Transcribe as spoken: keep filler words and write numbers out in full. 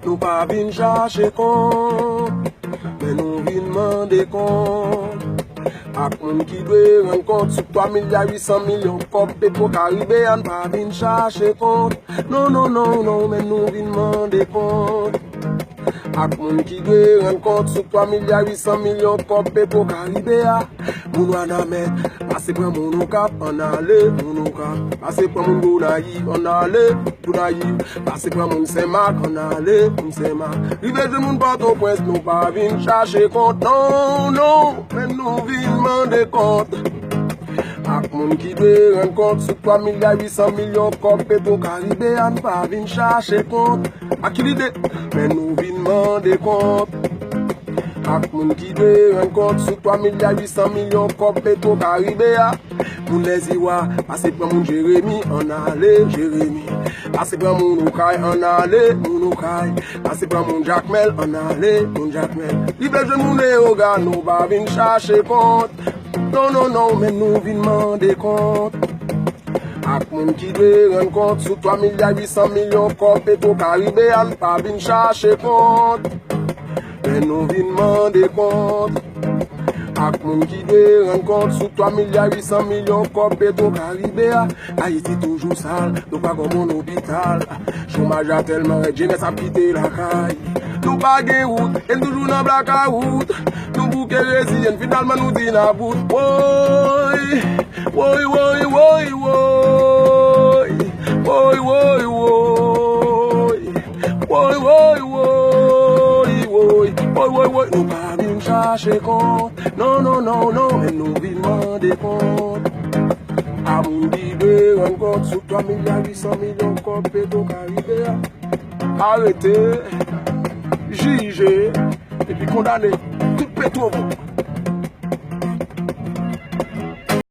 Nou pa vin chache kont, men nou vin mande kont. Ak moun ki dwe rann kont sou twa milya uit san milyon kòb Petro Karibe a, n pa vin chache kont. Non, non, non, non, men nou vin mande kont. Ak moun ki dwe rann kont sou twa milya uit san milyon kòb Petro Karibe a. Moun Wanament, pase pran moun Okap, ann ale, moun Okap. Pase pran moun Gonayiv, ann ale, Gonayiv. Pase pran moun Senmak, ann ale, moun Senmak. Rive jwenn moun Pòtoprens, nou pa vin chache kont, non, non, men nou vin mande kont. Ak moun ki dwe rann kont sou twa milya uit san milyon kòb Petro Karibe a, n pa vin chache kont. Ak ki lide, men nou vin mande kont. Ak moun ki dwe rann kont sou twa milya uit san milyon kòb Petro Karibe a. Moun Lèziwa, pase pran moun Jeremi, ann ale, Jeremi. Pase pran moun Okay, ann ale, moun Okay. Pase pran moun Jakmèl, ann ale, moun Jakmèl. Rive jwenn moun Leyogàn, nou pa vin chache kont. Non, non, non, men nou vin mande kont. Ak moun ki dwe rann kont sou twa milya uit san milyon kòb Petro Karibe a, n pa vin chache kont. Men nou vin mande kont. Ak moun ki dwe rann kont sou twa milya uit san milyon kòb Petro Karibe a. Ayiti toujou sal, nou pa gon bon lopital. Chomaj la tèlman rèd, jenès ap kite lakay. Nou pa gen wout, e n toujou nan blakawout. Nou bouke reziye n, finalman nou di n ap bout. Woy, woy, woy, woy, woy. Woy, woy, woy. Woy, woy, woy, woy. Woy, woy, woy. Nou pa vin chache kont. Non, non, non, non, men nou vin mande kont. A moun ki dwe rann kont sou twa milya uit san milyon kòb Petro Karibe a. Arete, jije, epi kondane tout Petwovo.